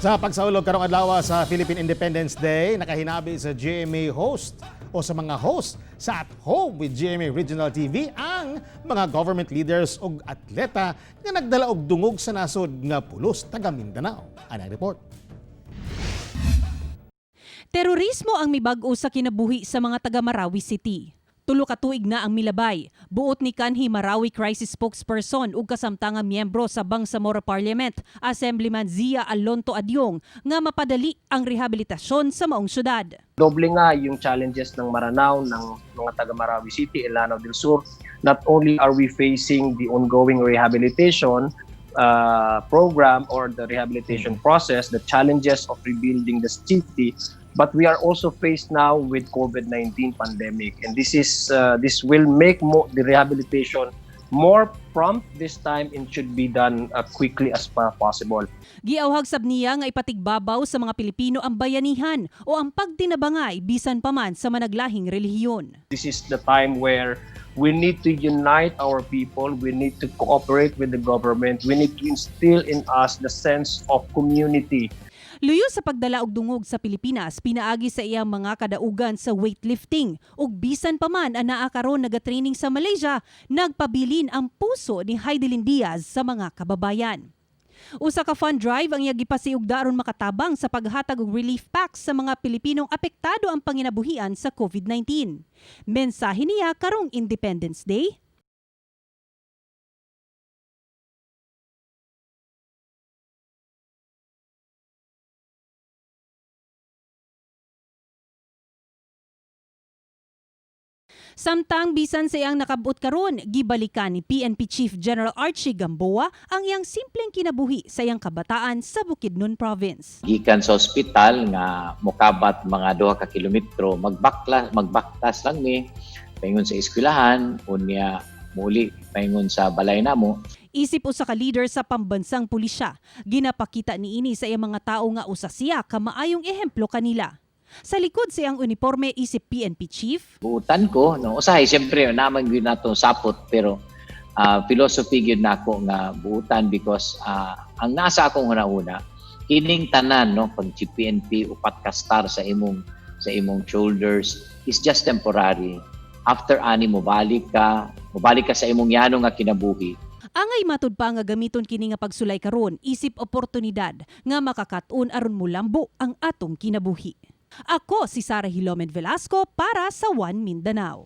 Sa pagsaulog karong adlaw sa Philippine Independence Day, nakahinabi sa GMA host o sa mga host sa At Home with GMA Regional TV ang mga government leaders ug atleta nga nagdala og dungog sa nasod nga pulos taga Mindanao. Anang report. Terorismo ang mibag-o sa kinabuhi sa mga taga Marawi City. Tulo ka tuig na ang milabay. Buot ni kanhi Marawi Crisis spokesperson ug kasamtangang miyembro sa Bangsamoro Parliament, Assemblyman Zia Alonto Adyong, nga mapadali ang rehabilitasyon sa maong syudad. Doble nga yung challenges ng Maranao, ng mga taga Marawi City, and Lanao del Sur. Not only are we facing the ongoing rehabilitation program or the rehabilitation process, the challenges of rebuilding the city, but we are also faced now with COVID-19 pandemic, and this will make the rehabilitation more prompt this time and should be done quickly as possible. Giawhag sab niya nga ipatigbabaw sa mga Pilipino ang bayanihan o ang pagtinabangay bisan pa man sa managlahing relihiyon. This is the time where we need to unite our people. We need to cooperate with the government. We need to instill in us the sense of community. Luyo sa pagdala og dungog sa Pilipinas, pinaagi sa iyang mga kadaugan sa weightlifting ug bisan pa man anaa karon naga-training sa Malaysia, nagpabilin ang puso ni Hidilyn Diaz sa mga kababayan. Usa ka fund drive ang iyang gipasiugda aron makatabang sa paghatag og relief packs sa mga Pilipinong apektado ang panginabuhian sa COVID-19. Mensahe niya karong Independence Day, Samtang bisan sa iyang nakabot karon, gibalikan ni PNP Chief General Archie Gamboa ang iyang simpleng kinabuhi sa iyang kabataan sa Bukidnon Province. Gikan sa ospital nga mokabat mga 2 ka kilometro, magbaktas lang mi paingon sa eskwelahan, unya muli paingon sa balay namo. Isip usa ka leader sa pambansang pulisya, ginapakita niini sa iyang mga tao nga usa siya ka maayong ehemplo kanila. Sa likod sa iyang uniporme isip PNP chief, Buutan ko, no, usahay siyempre naman gyud nato sapot, pero philosophy gyud nako nga buutan because ang nasa akong hunahuna kining tanan, no, pag GPNP, upat ka star sa imong shoulders is just temporary. After ani mobalik ka sa imong yano nga kinabuhi. Angay matud pa nga gamiton kini nga pagsulay karon isip oportunidad nga makakaton aron mulambo ang atong kinabuhi. Ako si Sara Hilomen Velasco para sa One Mindanao.